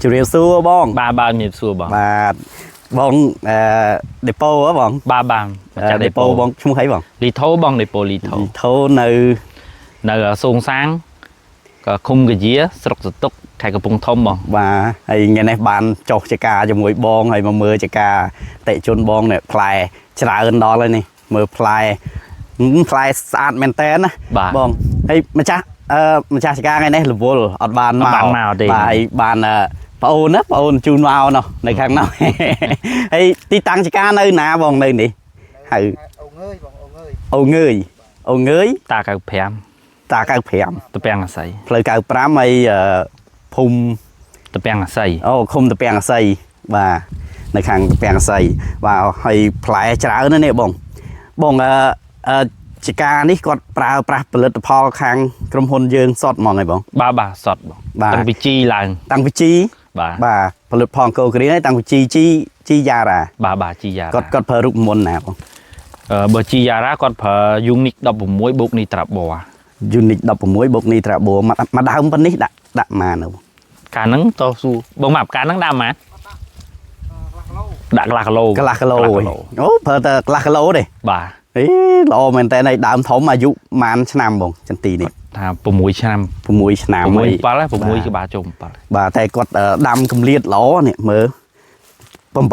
ជម្រាបសួរបង បាទបាទជំរាបសួរបង បាទបងអឺដេប៉ូហ៎បង បាទបាទម្ចាស់ ដេប៉ូបងឈ្មោះអីបង លីថូបងដេប៉ូលីថូ ថូនៅ នៅសួងសាងក៏ឃុំកាយាស្រុកសតុកខេត្តកំពង់ធំបង បាទហើយថ្ងៃនេះបានចុះចកាជាមួយបងហើយមកមើលចកាអតិជនបងនេះផ្លែច្រើនដល់ហើយនេះមើលផ្លែផ្លែស្អាតមែនតើណា បាទ បងហើយម្ចាស់អឺម្ចាស់ចកាថ្ងៃនេះរវល់អត់បានមក អត់បានមកទេ បាទហើយបានប្អូនណាប្អូនជូនមកនោះនៅខាងនោះ ហើយទីតាំងចកានៅណាបងនៅនេះហៅ អូងើយបងអូងើយ អូងើយអូងើយ តា95 តា95 តពាំងអាស័យ ផ្លូវ95ហើយភូមិ តពាំងអាស័យ អូឃុំតពាំងអាស័យបាទនៅខាងតពាំងអាស័យបាទហើយផ្លែច្រើនណាស់នេះបងបងអឺអឺចកានេះគាត់ប្រើប្រាស់ផលិតផលខាងក្រុមហ៊ុនយើងសតហ្មងហីបង បាទបាទសតបង បាទ តាំងពីជីឡើង តាំងពីជី បាទ បាទផលិតផលអង្គរគ្រីនហើយតាំងពីជីជីជីយ៉ារ៉ា បាទបាទជីយ៉ារ៉ា គាត់គាត់ប្រើរូបមន្តណាបង បើជីយ៉ារ៉ាគាត់ប្រើយូនីក16បូកនីត្រាប័រ Unique 16បូកនីត្រាបួមកមកដើមប៉ុណ្នេះដាក់ដាក់ម៉ានទៅបង កាលហ្នឹងតស៊ូបងមកកាលហ្នឹងដាក់ម៉ាន ដាក់ខ្លះគីឡូ ដាក់កន្លះគីឡូ កន្លះគីឡូអូប្រើតែកន្លះគីឡូទេ បាទ អេល្អមែនតើឯដើមធំអាយុម៉ានឆ្នាំបងចន្ទីនេះ ថា6ឆ្នាំ 6ឆ្នាំ 6 ហើយ 7ហ៎6ក្បាលចូល7 បាទតែគាត់ដាំកម្លៀតល្អនេះមើល8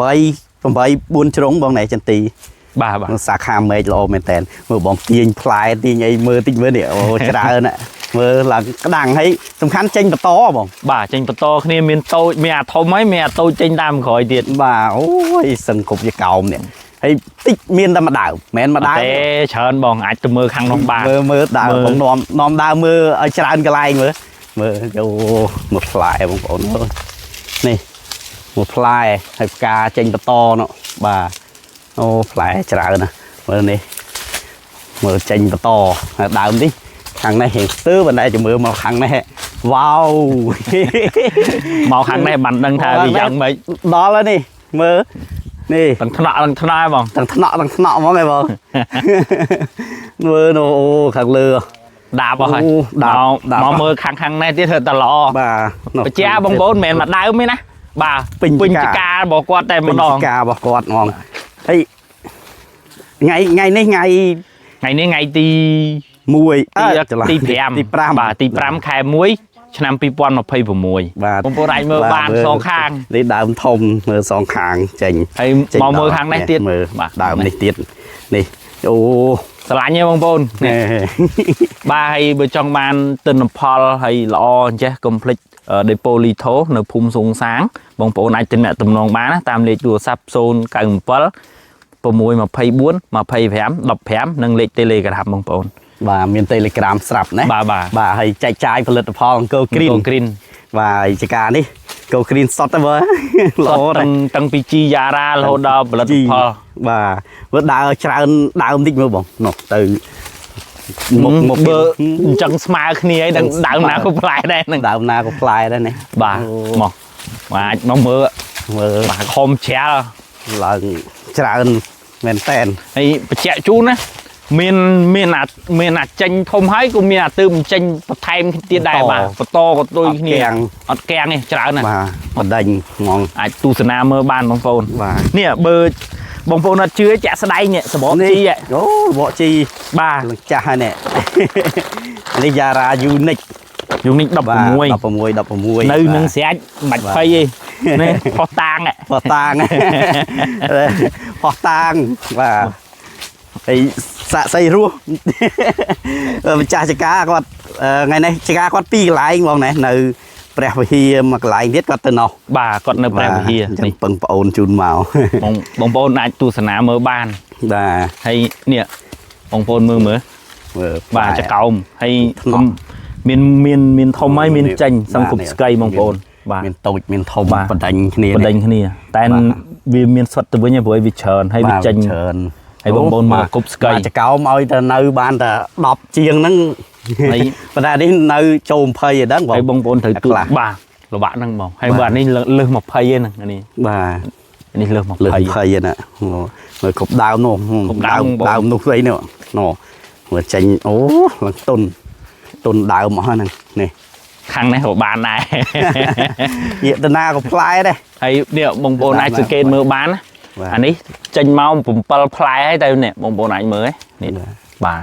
8 4ជ្រុងបងណែចន្ទី បាទបាទ សាខាមេឃល្អមែនតើមើលបងទាញផ្លែទាញអីមើលតិចមើលនេះអូច្រើនណាស់មើលឡើងក្តាំងហើយសំខាន់ចេញបន្តបង បាទចេញបន្តគ្នាមានតូចមានអាធំហើយមានអាតូចចេញតាមក្រោយទៀត បាទអូយសឹងគ្រប់ជាកោមនេះហើយតិចមានតែមួយដើមមិនមែនមួយដើម ទេច្រើនបងអាចទៅមើលខាងនោះបាន មើលមើលដើម មើល បងនាំនាំដើមមើលឲ្យច្រើនកន្លែងមើលមើលចូលមកផ្លែបងប្អូនអើយនេះមកផ្លែហើយផ្កាចេញបន្តនោះបាទអូផ្លែច្រើនណាស់មើលនេះមើលចេញបន្តហើយដើមនេះខាងនេះរៀងស្ទើរប៉ុន្តែចាំមើលមកខាងនេះវ៉ាវ មកខាងនេះបានដឹងថាវាយ៉ាងម៉េច ដល់ហើយនេះមើលនេះ ទាំងថ្នាក់ទាំងថ្នាក់បង ទាំងថ្នាក់ទាំងថ្នាក់ហ្មងឯងបង មើលនោះអូខាងលើ ដាបអស់ហើយ អូដាប មក ដាប មកមើលខាងខាងនេះទៀតធ្វើតែល្អ បាទនោះ បជាបងប្អូនមិនមែនមកដើមទេណាបាទ ពេញ ពេញ ចកា ចការរបស់គាត់តែ ពេញ ម្ដង ចការរបស់គាត់ហ្មងហើយថ្ងៃថ្ងៃនេះថ្ងៃ ថ្ងៃនេះថ្ងៃទី 1 ទី ច្រឡំ ទី5 ទី5 បាទទី5ខែ1ឆ្នាំ2026 បាទ បងប្អូនអាចមើលបានសងខាង នេះដើមធំមើលសងខាងចេញ ហើយ ចេញ មកមើលខាងនេះទៀត មើល បាទ ដើមនេះទៀតនេះអូ ស្រឡាញ់ទេបងប្អូននេះ បាទហើយបើចង់បានទិន្នផលហើយល្អអញ្ចេះកុំភ្លេចដេប៉ូលីថូនៅភូមិសួងសាងបងប្អូនអាចទំនាក់ទំនងបានណាតាមលេខទូរស័ព្ទ097 624 25 15និងលេខ Telegram បងប្អូន បាទមាន Telegram ស្រាប់ណា បាទបាទ បាទហើយចែកចាយផលិតផលអង្គរគ្រីន គ្រីន បាទហើយចការនេះអង្គរគ្រីនសុតទៅមើលល្អ តាំ ណាស់ ងតាំងពីជីយ៉ារ៉ារហូតដល់ផលិតផល បាទមើលដើរច្រើនដើមតិចមើលបងនោះទៅមុខមុខ បើអញ្ចឹងស្មើគ្នាហើយដឹងដើមណាក៏ផ្លែដែរហ្នឹង ដើមណាក៏ផ្លែដែរនេះ បាទមកបាទអាចមកមើល មើល បាទខំជ្រាល ឡើងច្រើនមែនតែន ហើយបញ្ជាក់ជូនណាមានមានអាមានអាចេញធំហើយក៏មានអាទើបចេញបន្ថែមទៀតដែរបាទបន្តក៏ទុយគ្នាអត់កាំងទេច្រើនណាស់ បាទបដិញហ្មង អាចទស្សនាមើលបានបងប្អូន បាទ នេះបើបងប្អូនអត់ជឿចាក់ស្ដែងនេះសបកជីហ៎ អូបកជី បាទ ឡើងចាស់ហើយនេះ នេះយ៉ារ៉ាយូនិក យូនេះ បាទ 16 16 16 នៅនឹងស្រាច់មិនបាច់ភ័យទេនេះផុសតាងហ៎ ផោះតាង ផោះតាងបាទហើយសាក់សីរស់ ម្ចាស់ចកាគាត់ថ្ងៃនេះចកាគាត់ពីរកន្លែងបងណែនៅព្រះវិហារមួយកន្លែងទៀតគាត់ទៅនោះ បាទគាត់នៅព្រះវិហារ បាទអញ្ចឹង នេះ ពឹងប្អូនជូនមក បងបងប្អូនអាចទស្សនាមើលបាន បាទ ហើយនេះបងប្អូនមើលមើល មើល បាទចកោមហើយ ថ្នក់ មានមានមានធំហើយមានចេញសង្គម បាទ ស្កៃបងប្អូនបាទ មានតូចមានធំ បាទ បដិញគ្នា បដិញគ្នាតែ បាទ វាមានសុទ្ធទៅវិញហើយព្រោះវាច្រើនហើយវា បាទ ចេញ ច្រើន ហើយបងប្អូនមកគប់ស្កៃ បាទចកោមឲ្យតែនៅបានតែ10ជាងហ្នឹង ហើយ ប៉ុន្តែនេះនៅចូល20ឯដឹងបង ហើយបងប្អូនត្រូវទូ ខ្លះ បាទលបាក់ហ្នឹងបងហើយ បាទ បើអានេះលើស20ឯហ្នឹងអានេះ បាទ នេះលើស លើស 20 20ហ្នឹងណាមើលគ្រប់ដើមនោះ គ្រប់ដើមបង ដើមនោះស្អីនោះណូមើលចេញអូឡើងតុនតុនដើមអស់ហ្នឹងនេះ ខាងនេះក៏បានដែរ ងាកទៅណាក៏ផ្លែដែរ ហើយនេះបងប្អូនអាចសង្កេតមើលបានណា បាទ អានេះចេញមក7ផ្លែហើយតែនេះបងប្អូនអាចមើលនេះបាទ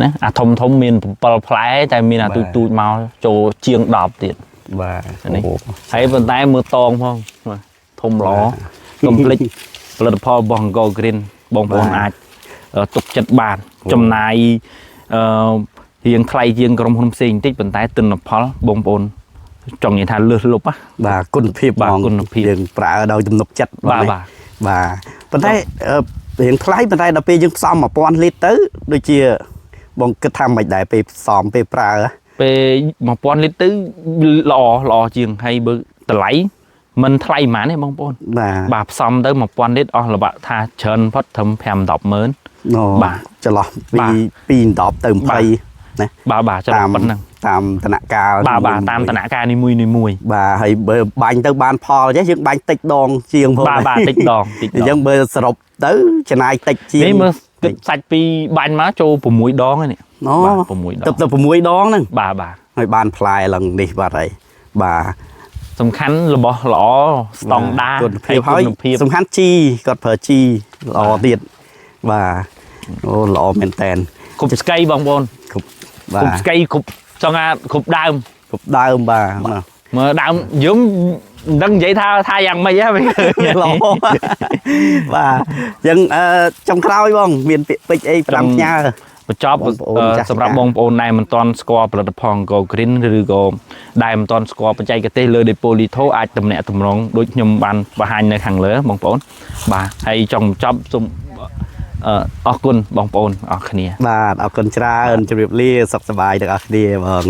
ណាអាធំធំមាន7ផ្លែតែមានអាទូចទូចមកចូលជាង10ទៀត បាទ នេះ អូ ហើយប៉ុន្តែមើលតងផងបាទធំល្អកុំភ្លេចផលិតផលរបស់អង្គរ Green បងប្អូនអាចទុកចិត្តបានចំណាយអឺរៀងថ្លៃជាងក្រុមហ៊ុនផ្សេងបន្តិចប៉ុន្តែទិន្នផលបងប្អូនចង់និយាយថាលើសលប់ណា បាទគុណភាព បាទ ហ្មង គុណភាព យើងប្រើដោយទំនុកចិត្ត បាទ នេះ បាទ បាទប៉ុន្តែរៀងថ្លៃប៉ុន្តែដល់ពេលយើងផ្សំ1000លីត្រទៅដូចជាបងគិតថាមិនដែរពេលផ្សំពេលប្រើ ពេល1000លីត្រទៅល្អល្អជាងហើយបើតម្លៃមិនថ្លៃប៉ុន្មានទេបងប្អូន បាទ បាទផ្សំទៅ1000លីត្រអស់ល្បាក់ថាច្រើនផុតត្រឹម5 10ម៉ឺន អូ បាទ ចន្លោះពី បាទ ពី10ទៅ20ណា បាទបាទចន្លោះប៉ុណ្ណឹង តាមតំណកាល បាទបាទតាមតំណការនីមួយនីមួយ បាទហើយបើបាញ់ទៅបានផលចេះយើងបាញ់តិចដងជាងផង បាទបាទតិចដងតិចដង អញ្ចឹងបើសរុបទៅចំណាយតិចជាង នេះមើលគិតសាច់ពីបាញ់មកចូល6ដងហើយនេះ អូ បាទ6ដង ទៅទៅ6ដងហ្នឹង បាទបាទ ហើយបានផ្លែឡើងនេះបាទហើយបាទ សំខាន់របស់ល្អស្តង់ដារ គុណភាពហើយ គុណភាព សំខាន់ជីគាត់ប្រើជីល្អទៀតបាទអូល្អមែនតែន គ្រប់ស្កីបងប្អូន គ្រប់បាទ គ្រប់ស្កីគ្រប់ចង់ថាគ្រប់ដើម គ្រប់ដើមបាទណា មើលដើមយើងមិនដឹងនិយាយថាថាយ៉ាងម៉េចហ៎ ល្អបាទអញ្ចឹងចុងក្រោយបង មានពាក្យពេចន៍អីផ្ដាំផ្ញើ បញ្ចប់ បងប្អូនចាស់ សម្រាប់បងប្អូនដែលមិនទាន់ស្គាល់ផលិតផលអង្គរ Green ឬក៏ដែលមិនទាន់ស្គាល់បច្ចេកទេសលើ Depolito អាចតំណាក់តំរងដូចខ្ញុំបានបង្ហាញនៅខាងលើបងប្អូនបាទហើយចង់បញ្ចប់សូមអរគុណបងប្អូនអរគ្នា បាទអរគុណច្រើនជម្រាបលាសុខសប្បាយទាំងអស់គ្នាបង